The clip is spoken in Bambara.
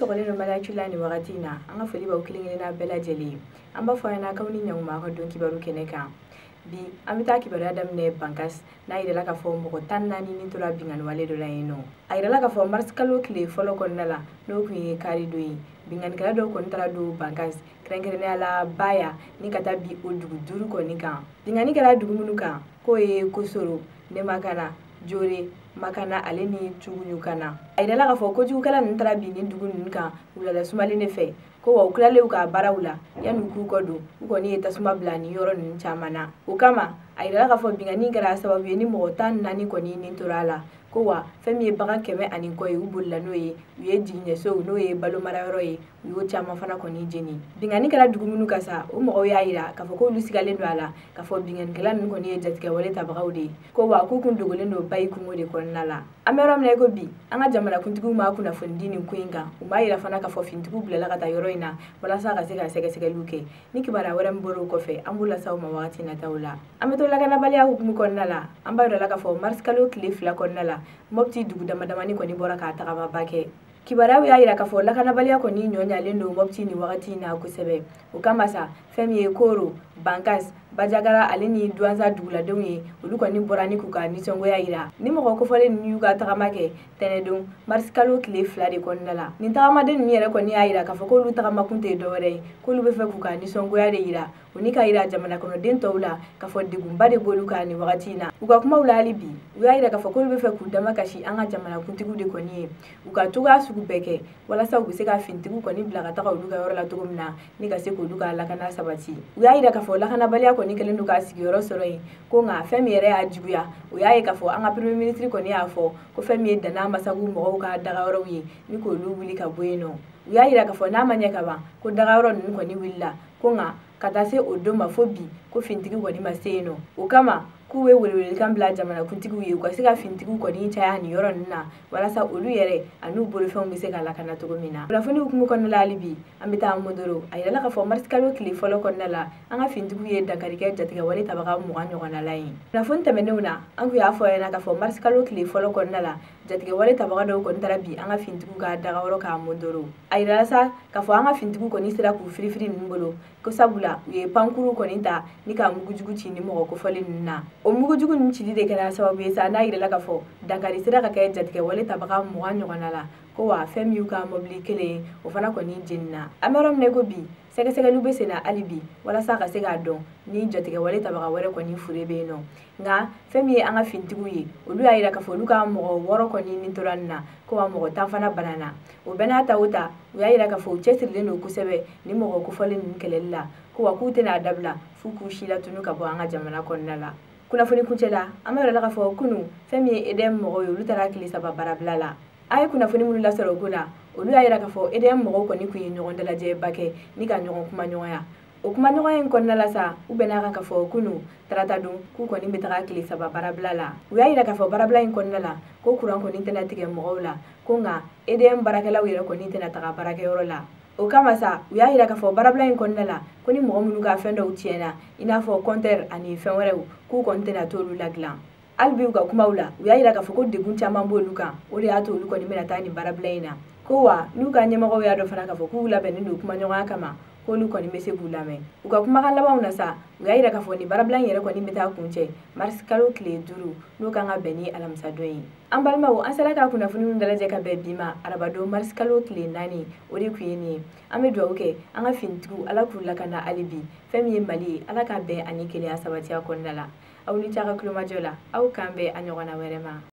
Sɔgɔlen don Maliactu la nin wagati in na, an ka foli b'aw kelen kelenna bɛɛ lajɛlen ye. An b'a fɔ aw ɲɛna k'aw ni ɲankuma aw ka don kibaru kɛnɛ kan. Bi an bɛ taa kibaruya daminɛ Bankas n'a yirala k'a fɔ mɔgɔ 14 ni tora binkanni wale dɔ la yen nɔ. A yirala k'a fɔ mars kalo tile fɔlɔ kɔnɔna la, n'o tun ye kari don ye, binkannikɛla dɔw kɔni taara don Bankas, kɛrɛnkɛrɛnnenya la Baya, ni ka taa bi o dugu 5 kɔni kan. Binkanni kɛra dugu minnu kan, k'o ye Kosoro, Nemakana, Jore, Makana ale ni Tuguɲukana. A yirala k'a fɔ kojugukɛla ninnu taara bin nin dugu ninnu kan wulada sumalen de fɛ, ko wa u tilalen u ka baaraw la yanni u k'u kɔ don, u kɔni ye tasuma bila nin yɔrɔ ninnu caman na. O kama a yirala k'a fɔ binkanni kɛra sababu ye ni mɔgɔ 14 kɔni nin tora a la, ko wa fɛn min ye bagan 100 ani kɔ ye, u bolila n'o ye, u ye jiginɛsow n'o ye balo marayɔrɔ ye, u y'o caman fana kɔni jeni. Binkanni kɛra dugu minnu kan sa, o mɔgɔw y'a yira k'a fɔ k'olu sigalen don a la k'a fɔ binkannikɛla ninnu kɔni ye jatigɛwale tabagaw de ye, ko wa k'u kun dogolen don bayi kungo de kɔnɔna la. An bɛ yɔrɔ min na i ko bi, an ka jamanakuntigiw ma kunnafoni di nin ko in kan. U m'a yira fana k'a fɔ finitigiw bilala ka taa yɔrɔ in na walasa ka se ka sɛgɛsɛgɛliw kɛ. Ni kibaruya wɛrɛ min bɔra o kɔfɛ, an b'o lase aw ma wagati nataw la. An bɛ to lakanabaliya hukumu kɔnɔna la, an b'a yira la k'a fɔ mars kalo tile 2 kɔnɔna la, Mopti dugu dama damani kɔni bɔra k'a tagamaba kɛ. Kibaruyaw y'a yira k'a fɔ lakanabaliya kɔni ɲɔ ɲalen don Mopti nin wagati in na kosɛbɛ. O kama sa, fɛn min ye Koro, Bankas, Bajagara ale ni Duwanza duguladenw ye, olu kɔni bɔra ni k'u ka nisɔngoya yira. Ni mɔgɔ kofɔlen ninnu y'u ka tagama kɛ tɛnɛdon mars kalo tile 2 de kɔnɔna la. Nin tagamaden ninnu yɛrɛ kɔni y'a yira k'a fɔ k'olu tagamakun tɛ dɔwɛrɛ ye, k'olu bɛ fɛ k'u ka nisɔngoya de yira, o ni ka yira jamana kɔnɔden tɔw la k'a fɔ degunba de b'olu kan nin wagati in na. U ka kumaw la hali bi, u y'a yira k'a fɔ k'olu bɛ fɛ k'u dama kasi an ka jamanakuntigiw de kɔni ye, u ka cogoya sugu bɛɛ kɛ walasa u bɛ se ka finitigiw kɔni bila ka taga olu ka yɔrɔ la cogo min na, ni ka se k'olu ka lakana sabati. U y'a yira k'a fɔ lakanabaliya kɔni kɛlen don ka sigiyɔrɔ sɔrɔ yen, ko nka fɛn min yɛrɛ y'a juguya, o y'a ye k'a fɔ an ka premier ministre kɔni y'a fɔ ko fɛn min ye Dana Masagu mɔgɔw ka dagayɔrɔw ye, ni k'olu wuli ka bɔ yen nɔ. U y'a yira k'a fɔ n'a ma ɲɛ ka ban ko dagayɔrɔ ninnu kɔni wulila, ko nka ka taa se o don ma fo bi ko finitigi kɔni ma se yen nɔ. O kama k'u bɛ welewelekan bila jamanakuntigiw ye, u ka se ka finitigiw kɔni caya nin yɔrɔ ninnu na walasa olu yɛrɛ an'u bolofɛnw bɛ se ka lakana cogo min na. Kunnafoni hukumu kɔnɔna la hali bi, an bɛ taa Mondoro. A yirala k'a fɔ mars kalo tile fɔlɔ kɔnɔna la, an ka finitigiw ye dankari kɛ jatigɛwale tabaga 20 ɲɔgɔnna la yen. Kunnafoni tɛmɛnenw na, an kun y'a fɔ aw ɲɛna k'a fɔ mars kalo tile fɔlɔ kɔnɔna la, jatigɛwale tabaga dɔw kɔni taara bi an ka finitigiw ka dagayɔrɔ kan Mondoro. A yirala sa k'a fɔ an ka finitigiw kɔni sera k'u firifiri ninnu bolo, ko sabula u ye pankuru kɔni ta ni ka mugujugu ci ni mɔgɔ kofɔlen ninnu na. O mugujugu ninnu cili de kɛra sababu ye sa, n'a yirala k'a fɔ dankari sera ka kɛ jatigɛwale tabaga 20 ɲɔgɔnna la, ko wa fɛn min y'u ka mɔbili kelen ye, o fana kɔni jenina. An bɛ yɔrɔ min na i ko bi, sɛgɛsɛgɛliw bɛ sen na hali bi walasa ka se k'a dɔn ni jatigɛwale tabaga wɛrɛ kɔni fure bɛ yen nɔ. Nka fɛn min ye an ka finitigiw ye, olu y'a yira k'a fɔ olu ka mɔgɔ 6 kɔni ni tora nin na, ko wa mɔgɔ 10 fana banana. O bɛɛ n'a ta o ta, u y'a yira k'a fɔ u cɛsirilen don kosɛbɛ ni mɔgɔ kofɔlen ninnu kɛlɛli la, ko wa k'u tɛna dabila f'u k'u si latunu ka bɔ an ka jamana kɔnɔna la. Kunnafoni kuncɛ la, an b'a yira la k'a fɔ kunun fɛn min ye EDM mɔgɔw ye, olu taara tile 3 baarabila la. An ye kunnafoni minnu lasɔrɔ o ko la, olu y'a yira k'a fɔ EDM mɔgɔw kɔni kun ye ɲɔgɔn dalajɛba kɛ ni ka ɲɔgɔn kuma ɲɔgɔnya. O kuma ɲɔgɔnya in kɔnɔna la sa, u bɛn'a kan k'a fɔ kunun tarata don k'u kɔni bɛ taga tile 3 baarabila la. U y'a yira k'a fɔ baarabila in kɔnɔna la, ko kuran kɔni tɛna tigɛ mɔgɔw la, ko nka EDM baarakɛlaw yɛrɛ kɔni tɛna taga baarakɛyɔrɔ la. O kama sa, u y'a yira k'a fɔ baarabila in kɔnɔna la, ko ni mɔgɔ minnu ka fɛn dɔw tiɲɛna, i n'a fɔ compteur ani fɛn wɛrɛw, k'u kɔni tɛna t'olu ladilan. Hali bi u ka kumaw la, u y'a yira k'a fɔ ko degun caman b'olu kan, o de y'a to olu kɔni bɛna taa nin baarabila in na. Ko wa n'u ka ɲɛmɔgɔw y'a dɔn fana k'a fɔ k'u labɛnnen don kumaɲɔgɔnya kama, k'olu kɔni bɛ se k'u lamɛn. U ka kumakan labanw na sa, u y'a yira k'a fɔ nin baarabila in yɛrɛ kɔni bɛ taa kuncɛ mars kalo tile 5, n'o kan ka bɛn ni alamisadon ye. An balimaw, an sera ka kunnafoni ninnu dalajɛ ka bɛn bi ma arabadon mars kalo tile 4, o de kun ye nin ye. An bɛ dugawu kɛ an ka finitigiw, Ala k'u lakana hali bi. Fɛn min ye Mali ye, Ala ka bɛn ani kelenya sabati a kɔnɔna la. Aw ni ce a ka kulomajɔ la, aw k'an bɛn a ɲɔgɔnna wɛrɛ ma.